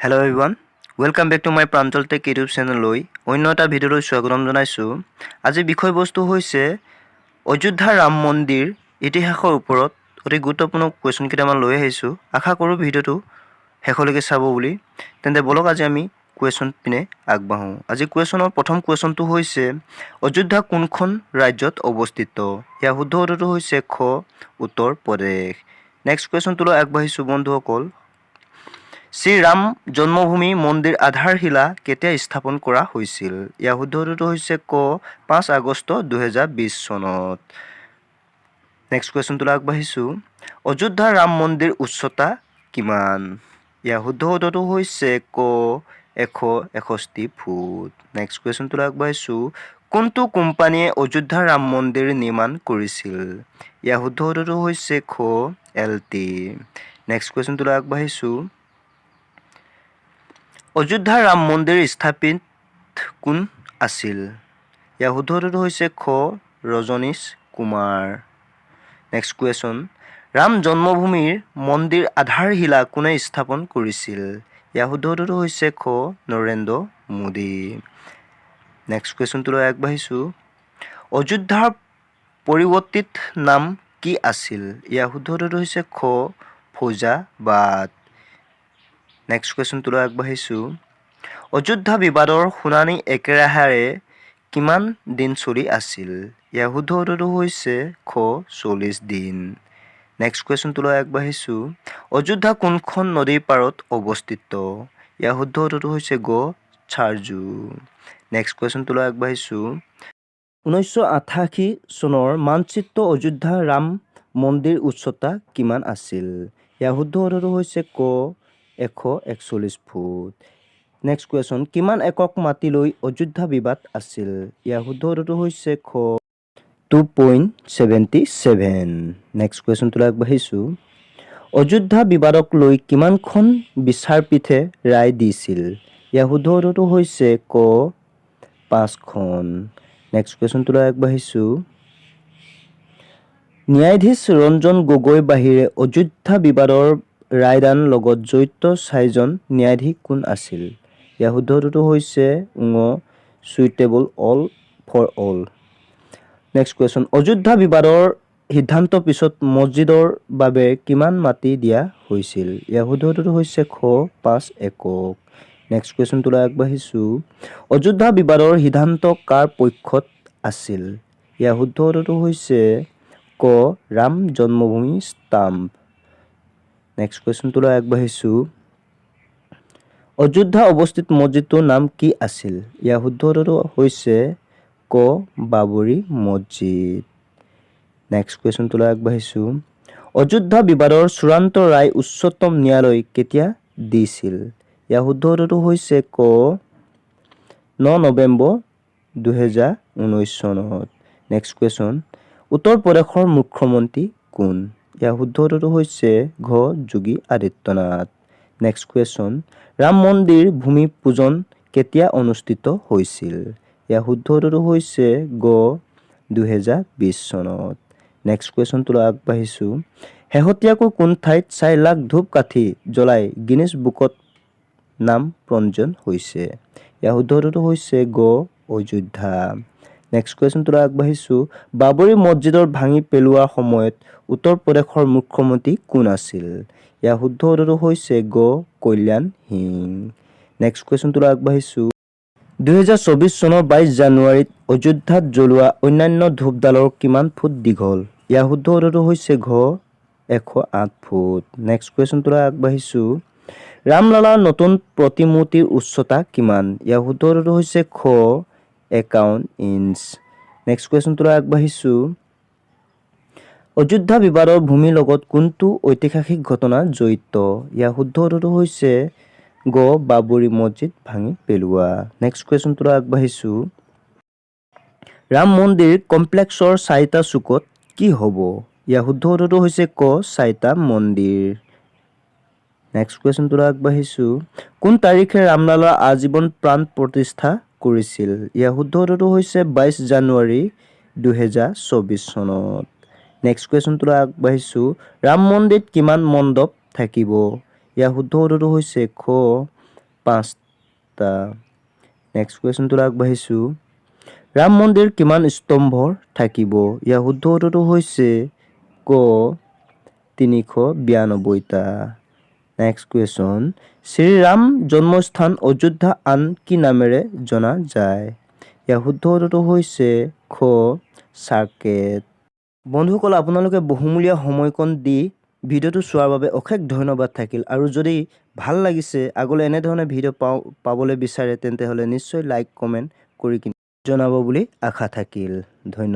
Hello everyone, welcome back to my Pranjal Tech YouTube চেনেললৈ অন্য এটা ভিডিঅ'লৈ স্বাগতম জনাইছোঁ। আজিৰ বিষয়বস্তু হৈছে অযোধ্যা ৰাম মন্দিৰ ইতিহাসৰ ওপৰত অতি গুৰুত্বপূৰ্ণ কুৱেশ্যন কেইটামান লৈ আহিছোঁ। আশা কৰোঁ ভিডিঅ'টো শেষলৈকে চাব বুলি। তেন্তে ব'লক, আজি আমি কুৱেশ্যন পিনে আগবাঢ়োঁ। আজি কুৱেশ্যনৰ প্ৰথম কুৱেশ্যনটো হৈছে, অযোধ্যা কোনখন ৰাজ্যত অৱস্থিত? ইয়াৰ শুদ্ধ উত্তৰটো হৈছে খ, উত্তৰ প্ৰদেশ। নেক্সট কুৱেশ্যনটোলৈ আগবাঢ়িছোঁ বন্ধুসকল। শ্ৰীৰাম জন্মভূমি মন্দিৰ আধাৰশিলা কেতিয়া স্থাপন কৰা হৈছিল? ইয়াৰ শুদ্ধ উত্তৰটো হৈছে ক, 5 আগষ্ট 2020 চনত। নেক্সট কুৱেশ্যনটোলৈ আগবাঢ়িছোঁ। অযোধ্যা ৰাম মন্দিৰ উচ্চতা কিমান? ইয়াৰ শুদ্ধ উত্তৰটো হৈছে ক, 161 ফুট। নেক্সট কুৱেশ্যনটোলৈ আগবাঢ়িছোঁ। কোনটো কোম্পানীয়ে অযোধ্যা ৰাম মন্দিৰ নিৰ্মাণ কৰিছিল? ইয়াৰ শুদ্ধ উত্তৰটো হৈছে খ, এল টি। নেক্সট কুৱেশ্যনটোলৈ আগবাঢ়িছোঁ। অযোধ্যা ৰাম মন্দিৰ স্থাপিত কোন আছিল? ইয়াৰ শুদ্ধ উত্তৰটো হৈছে খ, ৰজনীশ কুমাৰ। নেক্সট কুৱেশ্যন, ৰাম জন্মভূমিৰ মন্দিৰ আধাৰশিলা কোনে স্থাপন কৰিছিল? ইয়াৰ শুদ্ধ উত্তৰটো হৈছে খ, নৰেন্দ্ৰ মোদী। নেক্সট কুৱেশ্যনটোলৈ আগবাঢ়িছোঁ। অযোধ্যাৰ পৰিৱৰ্তিত নাম কি আছিল? ইয়াৰ শুদ্ধ উত্তৰটো হৈছে খ, ফৈজাবাদ। নেক্সট কুৱেশ্যনটোলৈ আগবাঢ়িছোঁ। অযোধ্যা বিবাদৰ শুনানি একেৰাহে কিমান দিন চলি আছিল? ইয়াৰ শুদ্ধ উত্তৰটো হৈছে খ, 40 দিন। নেক্সট কুৱেশ্যনটোলৈ আগবাঢ়িছোঁ। অযোধ্যা কোনখন নদীৰ পাৰত অৱস্থিত? ইয়াৰ শুদ্ধ উত্তৰটো হৈছে গ, চাৰজু। নেক্সট কুৱেশ্যনটোলৈ আগবাঢ়িছোঁ। 1988 চনৰ মানচিত্ৰ অযোধ্যা ৰাম মন্দিৰ উচ্চতা কিমান আছিল? ইয়াৰ শুদ্ধ উত্তৰটো হৈছে ক, 141 ফুট। নেক্সট কুৱেশ্যন, কিমান একক মাটি লৈ অযোধ্যা বিবাদ আছিল? ইয়াৰ শুদ্ধ উত্তৰটো হৈছে খ, 2.77। নেক্সট কুৱেশ্যনটোলৈ আগবাঢ়িছোঁ। অযোধ্যা বিবাদক লৈ কিমানখন বিচাৰপীঠে ৰায় দিছিল? ইয়াৰ শুদ্ধ উত্তৰটো হৈছে ক, পাঁচখন। নেক্সট কুৱেশ্যনটোলৈ আগবাঢ়িছোঁ। ন্যায়াধীশ ৰঞ্জন গগৈৰ বাহিৰে অযোধ্যা বিবাদৰ ৰায়দান লগত জড়িত চাৰিজন ন্যায়াধীশ কোন আছিল? ইয়াৰ শুদ্ধ উত্তৰটো হৈছে ঙ, suitable all for all. Next question, Ayodhya বিবাদৰ সিদ্ধান্তৰ পিছত মছজিদৰ বাবে কিমান মাটি দিয়া হৈছিল? ইয়াৰ শুদ্ধ উত্তৰটো হৈছে খ, 5 একক। নেক্সট কুৱেশ্যনটোলৈ আগবাঢ়িছোঁ। অযোধ্যা বিবাদৰ সিদ্ধান্ত কাৰ পক্ষত আছিল? ইয়াৰ শুদ্ধ উত্তৰটো হৈছে ক, ৰাম জন্মভূমি ট্ৰাষ্ট। নেক্সট কুৱেশ্যনটোলৈ আগবাঢ়িছোঁ। অযোধ্যা অৱস্থিত মছজিদটোৰ নাম কি আছিল? ইয়াৰ শুদ্ধ উত্তৰটো হৈছে ক, বাবৰি মছজিদ। নেক্সট কুৱেশ্যনটোলৈ আগবাঢ়িছোঁ। অযোধ্যা বিবাদৰ চূড়ান্ত ৰায় উচ্চতম ন্যায়ালয়ে কেতিয়া দিছিল? ইয়াৰ শুদ্ধ উত্তৰটো হৈছে ক, 9 নৱেম্বৰ 2019 চনত। নেক্সট কুৱেশ্যন, উত্তৰ প্ৰদেশৰ মুখ্যমন্ত্ৰী কোন? ইয়াৰ শুদ্ধ উত্তৰটো হৈছে ঘ, যোগী আদিত্যনাথ। নেক্সট কুৱেশ্যন, ৰাম মন্দিৰ ভূমি পূজন কেতিয়া অনুষ্ঠিত হৈছিল? ইয়াৰ শুদ্ধ উত্তৰটো হৈছে গ, 2020 চনত। নেক্সট কুৱেশ্যনটোলৈ আগবাঢ়িছোঁ। শেহতীয়াকৈ কোন ঠাইত 4 লাখ ধূপকাঠি জ্বলাই গিনিজ বুকত নাম পঞ্জীয়ন হৈছে? ইয়াৰ শুদ্ধ উত্তৰটো হৈছে গ, অযোধ্যা। নেক্সট কুৱেশ্যনটোলৈ আগবাঢ়িছোঁ। বাবৰি মছজিদৰ ভাঙি পেলোৱাৰ সময়ত উত্তৰ প্ৰদেশৰ মুখ্যমন্ত্ৰী কোন আছিল? ইয়াৰ শুদ্ধ উত্তৰটো হৈছে গ, কল্যাণ সিং। নেক্সট কুৱেশ্যনটোলৈ আগবাঢ়িছোঁ। 2024 চনৰ 22 জানুৱাৰীত অযোধ্যাত জ্বলোৱা অন্যান্য ধূপডালৰ কিমান ফুট দীঘল? ইয়াৰ শুদ্ধ উত্তৰটো হৈছে ঘ, 108 ফুট। নেক্সট কুৱেশ্যনটোলৈ আগবাঢ়িছোঁ। ৰামলালাৰ নতুন প্ৰতিমূৰ্তিৰ উচ্চতা কিমান? ইয়াৰ শুদ্ধ উত্তৰটো হৈছে খ, 51 ইঞ্চ। নেক্সট কুৱেশ্যনটোলৈ আগবাঢ়িছোঁ। অযোধ্যা বিবাদৰ ভূমিৰ লগত কোনটো ঐতিহাসিক ঘটনা জড়িত? ইয়াৰ শুদ্ধ উত্তৰটো হৈছে গ, বাবৰি মছজিদ ভাঙি পেলোৱা। নেক্সট কুৱেশ্যনটোলৈ আগবাঢ়িছোঁ। ৰাম মন্দিৰ কমপ্লেক্সৰ চাৰিটা চুকত কি হ'ব? ইয়াৰ শুদ্ধ উত্তৰটো হৈছে ক, চাৰিটা মন্দিৰ। নেক্সট কুৱেশ্যনটোলৈ আগবাঢ়িছোঁ। কোন তাৰিখে ৰামলালাৰ আজীৱন প্ৰাণ প্ৰতিষ্ঠা কৰিছিল? ইয়াৰ শুদ্ধ উত্তৰটো হৈছে 22 জানুৱাৰী 2024 চনত। নেক্সট কুৱেশ্যনটোলৈ আগবাঢ়িছোঁ। ৰাম মন্দিৰত কিমান মণ্ডপ থাকিব? ইয়াৰ শুদ্ধ উত্তৰটো হৈছে খ, পাঁচটা। নেক্সট কুৱেশ্যনটোলৈ আগবাঢ়িছোঁ। ৰাম মন্দিৰ কিমান স্তম্ভৰ থাকিব? ইয়াৰ শুদ্ধ উত্তৰটো হৈছে ক 392টা। নেক্সট কুৱেশ্যন, শ্ৰীৰাম জন্মস্থান অযোধ্যা আন কি নামেৰে জনা যায়? ইয়াৰ শুদ্ধ উত্তৰটো হৈছে খ সাকেত। বন্ধুসকল, আপোনালোকে বহুমূলীয়া সময়কণ দি ভিডিঅ'টো চোৱাৰ বাবে অশেষ ধন্যবাদ থাকিল। আৰু যদি ভাল লাগিছে, আগলৈ এনেধৰণে ভিডিঅ' পাবলৈ বিচাৰে, তেন্তে হ'লে নিশ্চয় লাইক, কমেণ্ট কৰি কিনে জনাব বুলি আশা থাকিল। ধন্যবাদ।